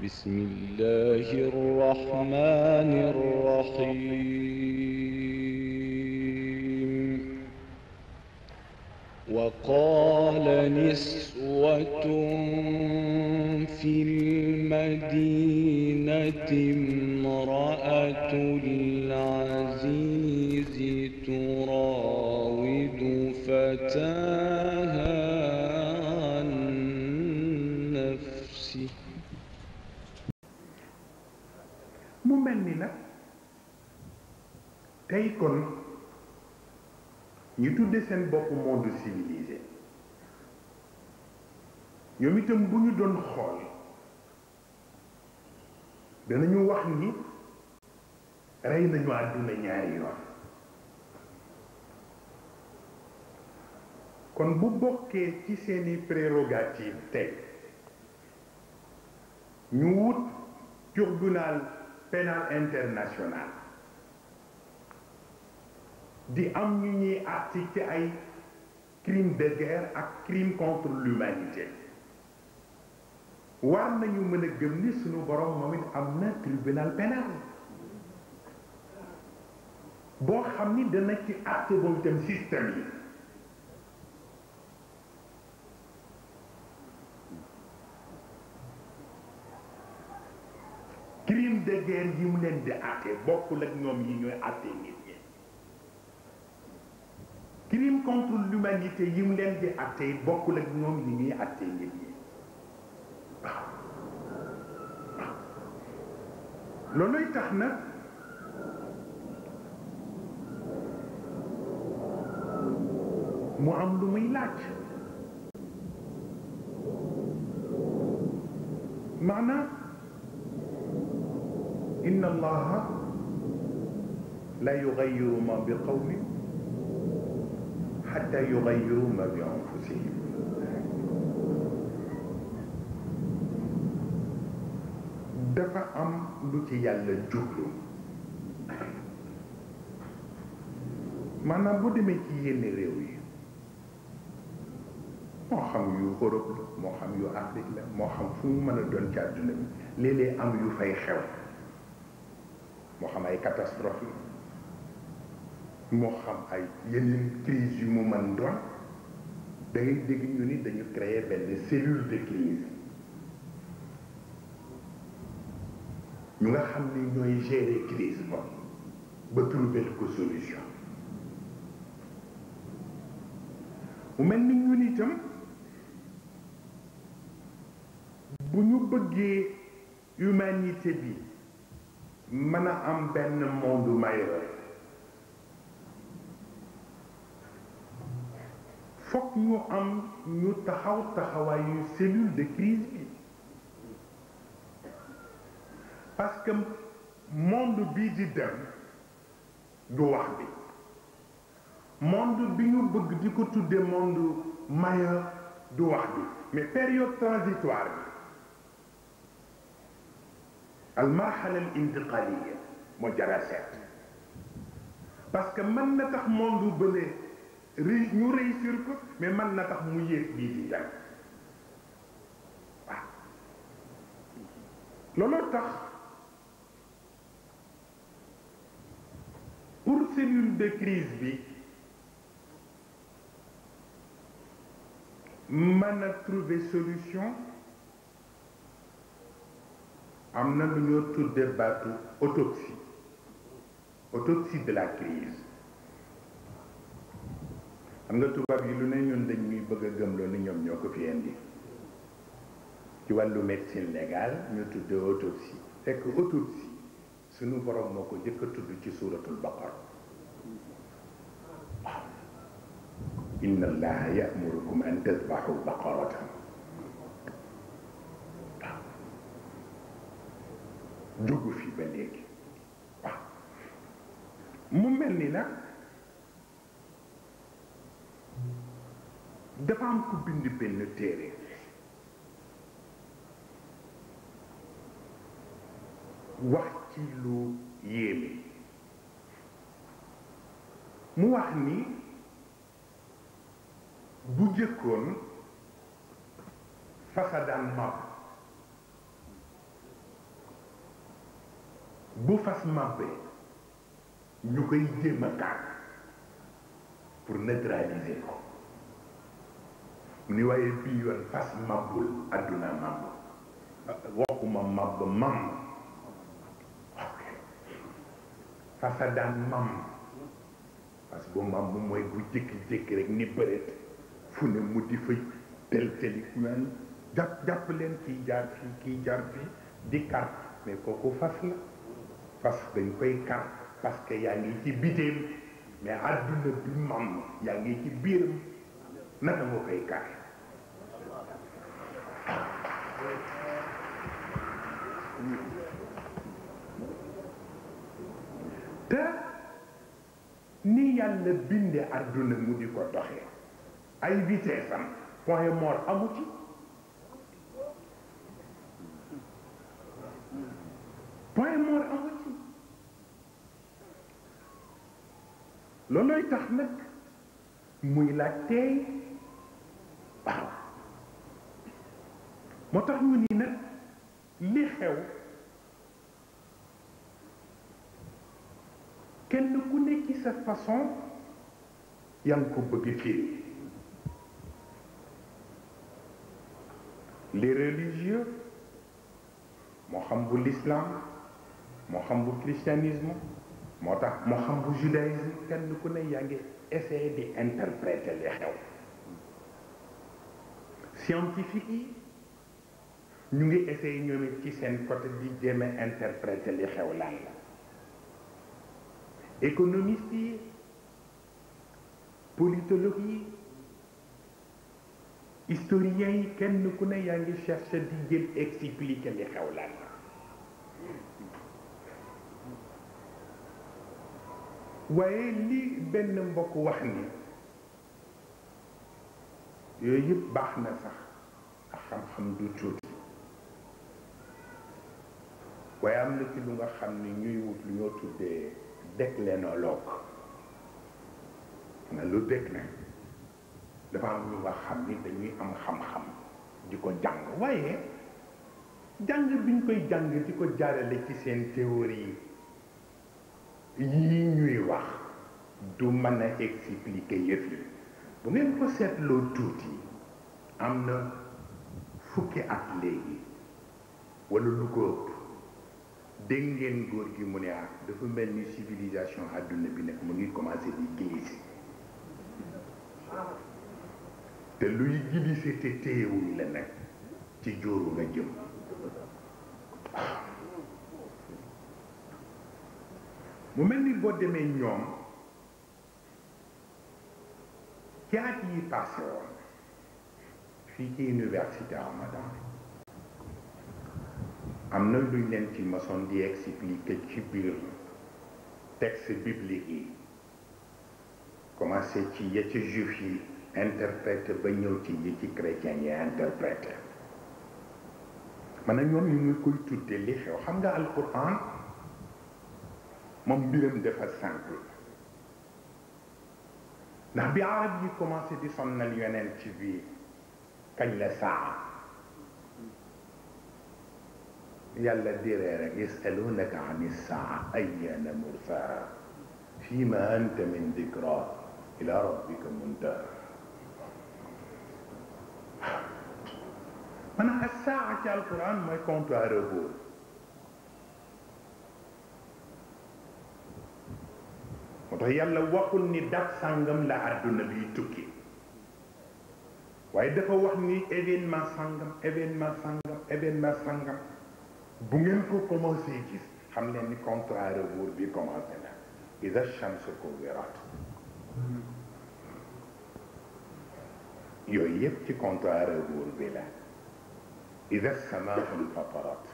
بسم الله الرحمن الرحيم وقال نسوة في المدينة امرأة العزيز تراود فتاها عن نفسه mu mel ni nag tey kon ñu tudde seen bopp monde civilisé ñoom itam bu ñu doon xool danañu wax ni rey nañu àdduna ñaari yoon kon bu bokkee ci seeni prérogative tey ñu wut tribunal pénal international di am ñu ñuy àtte ci ay crime de guerre ak crime contre l'humanité war nañu mën a gëm ni sunu borom moom it am na tribunal pénal boo xam ni dana ci àtte boobu itam système yi crime de guerre yi mu leen di àtte bokkul ak ñoom yi ñooy àtte nit ñi crime contre l'humanité yi mu leen di àtte bokkul ak ñoom yi ñuy àtte nit ñi waaw waaw looluy tax nag mu am lu muy laaj maanaam inna allaha la yughayyiru ma bi qawmin hatta yughayyiru ma bi anfusihim dafa am lu ci yàlla jublu maanaam boo demee ci yenn réew yi moo xam yu Europe la moo xam yu Afrique la moo xam fu mu mën a doon ci àdduna bi léeg-léeg am yu fay xew moo xam ay catastrophe moo xam ay yeneen crise yu mu mën doon da ngay dégg ñu ni dañu créer benn cellule de crise ñu nga xam ni ñooy gérer crise ba trouver ko solution mu mel ni ñun itam bu ñu bëggee humanité bi mën a am benn monde meilleur fokk ñu am ñu taxaw taxawaayu cellule de crise bi parce que monde bii di dem du wax bi monde bi ñu bëgg di ko tudde monde meilleur du wax bi mais période transitoire bi almarhala al intiqaliya moo jara seet parce que mën na tax monde bële ñu réussir ko mais mën na tax mu yéeg bii di dem waaw looloo tax pour cellule de crise bi mën a trouver solution am na lu ñoo tudde baatu autopsie de la crise xam nga tubaab yi lu ne ñun dañ ñuy bëgg a gëmloo ni ñoom ñoo ko fi indi ci wàllu médecine légale ñu tudde autopsie fekk autopsie sunu borom moo ko jëkk a tudd ci suuratul baqara waaw inna allaha ya'murukum an tadbahu baqaratan waaw jógu fi ba léegi waaw mu mel ni nag dafa am ku bind benn téere wax ci lu yéeme mu wax ni bu jëkkoon fasadaan mab bu fas màbbee ñu koy jéem a kar pour neutraliser ko ni waaye bii yoon fas màbbul àdduna màbb waxuma màbb mam ok fasa daan mam parce que bu màbb mooy bu jékki-jékki rek ni bëreet fu ne mu di fa tel-teli naan jàpp leen kii jaar fii kii jaar fii di kar mais kooku fas la fas dañ koy kar parce que yaa ngi ci bitéem mais àdduna bi mam yaa ngi ci biiram naka nga koy kar te ni yàlla binde àdduna mu di ko doxee ay vitesse am point mort amu ci point mort amu ci loolooy tax nag muy laaj teey waaw moo tax ñu ni nag li xew kenn ku nekk ci sa façon yaa ngi ko bëgg firi les religieux moo xam bu l'islam moo xam bu christianisme moo tax moo xam bu judaïsme kenn ku ne yaa ngi essayer di interpréter li xew scientifique yi ñu ngi essayer ñoom it ci seen côté di jéem a interpréter li xew lan la économistes yi politologues yi historiens yi kenn ku ne yaa ngi chercher di jël expliquer li xew lan la waaye li benn mbokk wax ni yooyu yëpp baax na sax ak xam-xam du tuuti waaye am na ci lu nga xam ni ñuy wut lu ñoo tuddee déclinologue nga lu déclin dafa am ñu nga xam ni dañuy am xam-xam di ko jàng waaye jàng bi ñu koy jàng di ko jaarale ci seen théorie yii ñuy wax du mën a expliquer yëf yi bu ngeen ko seetloo tuuti am na fukki at léegi wala lu ko ëpp dégg ngeen góor gi mu ne dafa mel ni civilisation àdduna bi nag mu ngi commencé di glisser te luy glisser te téyewuñ la nag ci jóoru nga jëm mu mel ni boo demee ñoom ci at yi passé woon fii ci université Ramadan am na luñ leen ci maçon di expliquer ci biir texte biblique yi commencé ci ya ci juif yi interprété ba ñëw ci yi ci chrétien yi interprété maanaam ñoom ñu ngi koy tudde li xew xam nga alquran moom mbiram dafa simple ndax bi arab yi commencé di sonnal yonent ci bi kañ la saa yàlla diree rek yasalunaka an saa ayyana mursaha fima anta min dikra ila rabbika muntaha maanaam ak saa ci alquran mooy compte à rebours moo tax yàlla waxul ni dat sàngam la àdduna biy tukki waaye dafa wax ni événement sàngam événement sàngam événement sàngam bu ngeen ko commencé gis xam leen ni compte à rebours bi commencé na ida shamsu kuwirat yooyu yëpp ci compte à rebours bi la ida samaau nfatarat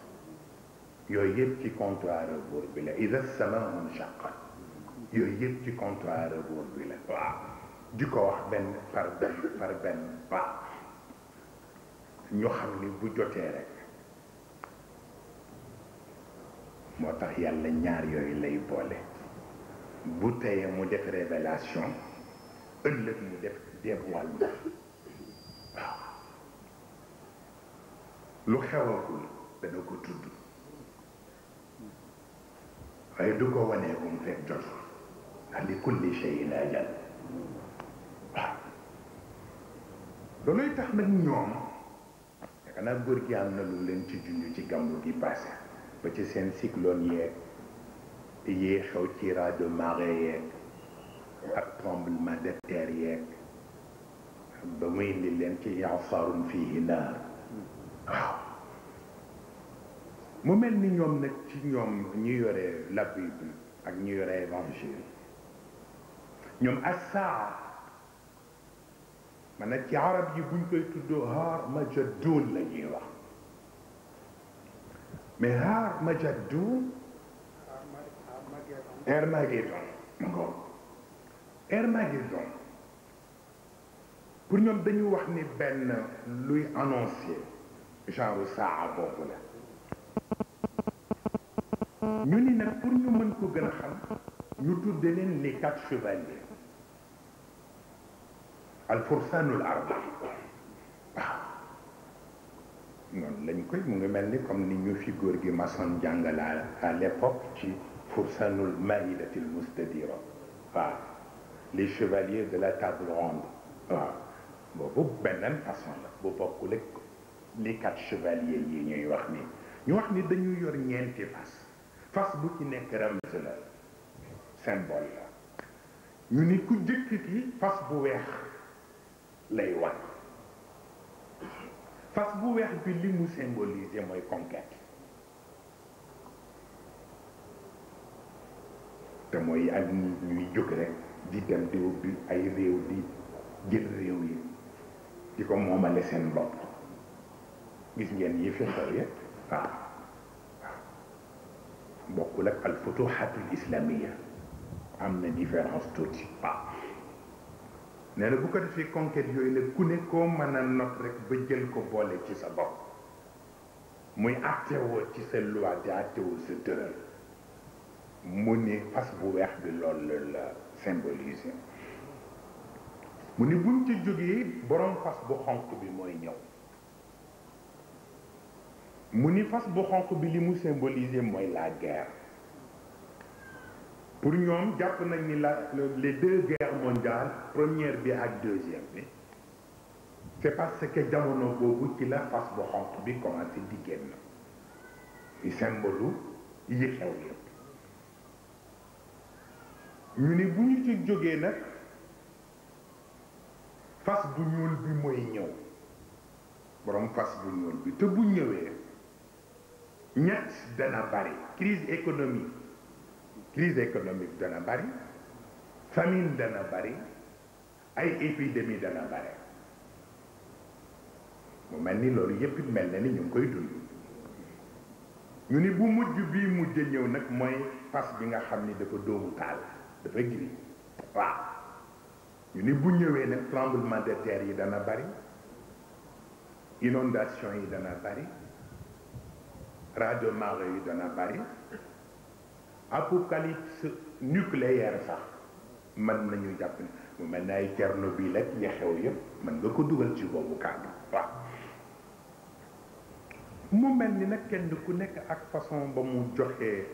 yooyu yëpp ci compte à rebours bi la ida samaau nshaqat yooyu yëpp ci compte à rebours bi la waaw di ko wax benn par benn ba ñu xam ni bu jotee rek moo tax yàlla ñaar yooyu lay boole bu teyee mu def révélation ëllëg mu def dévoilement waaw lu xewagul dana ko tudd waaye du ko wanee bu mu fekk jotul ndax li kulli shay'in ajal waaw looluy tax nag ñoom yaakaar naa góor gi am na lu leen ci junj ci gàmmu gi passé ba ci seen cyclone yeeg yii xew ci raz de marée yeeg ak tremblement de terre yeeg ba muy indi leen ci i'saarun fiihi naar waaw mu mel ni ñoom nag ci ñoom ñi yore la Bible ak ñi yore évangile ñoom as-saa man nag ci arab yi buñ koy tuddoo Harmajadoun la ñuy wax mais Harmajadoun Armageddon Armageddon pour ñoom dañu wax ni benn luy annoncé genre saa boobu la ñu ni nag pour ñu mën ko gën a xam ñu tudde leen les 4 chevaliers al fursanul arba waaw noonu lañ koy mu ngi mel ni comme ni ñu fi góor gi maçon jàngala à l'époque ci fursanul maidatil mustadira waaw les chevaliers de la table ronde waaw boobu beneen façon la bu bokkul ak les 4 chevaliers yi ñuy wax ni ñu wax ni dañu yor ñeenti fas bu ci nekk ramz la symbole la ñu ni ku jëkk ki fas bu weex lay wan fas bu weex bi li mu symboliser mooy conquête te mooy ak ñuy jóg rek di dem di ubbi ay réew di jël réew yi di ko moomale seen bopp gis ngeen yi fi xew yëpp waaw bokkul ak al futuhatul islamiyya am na différence tuuti waaw nee na bu ko defee conquête yooyu nag ku ne koo mën a not rek ba jël ko boole ci sa bopp muy attewoo ci sa loi di attewoo sa tëral mu ni fas bu weex bi loolu la symboliser mu ni buñ ci jógee borom fas bu xonq bi mooy ñëw mu ni fas bu xonq bi li mu symboliser mooy la guerre pour ñoom jàpp nañ ni les 2 guerres mondiales première bi ak deuxième bi c'est parce que jamono boobu ci la fas bu xonq bi commencé di génn i symbole yi xew yëpp ñu ni bu ñu ci jógee nag fas bu ñuul bi mooy ñëw borom fas bu ñuul bi te bu ñëwee ñett dana bari crise économique dana bari famine dana bari ay épidémie dana bari mu mel ni loolu yépp mel na ni ñu ngi koy dund ñu ni bu mujj bii mujj ñëw nag mooy fas bi nga xam ni dafa doomu taal dafa gris waaw ñu ni bu ñëwee nag tremblement de terre yi dana bari inondation yi dana bari raz de marée yi dana bari apocalypse nucléaire sax mën nañu jàpp ni mu mel ne ay Tchernobyl ak ya xew yëpp mën nga ko dugal ci boobu cadre waaw mu mel ni nag kenn ku nekk ak façon ba mu joxee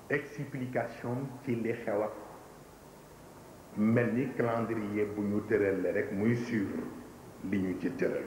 explication ci li xew ak mel ni calendrier bu ñu tëral la rek muy suivre li ñu ci tëral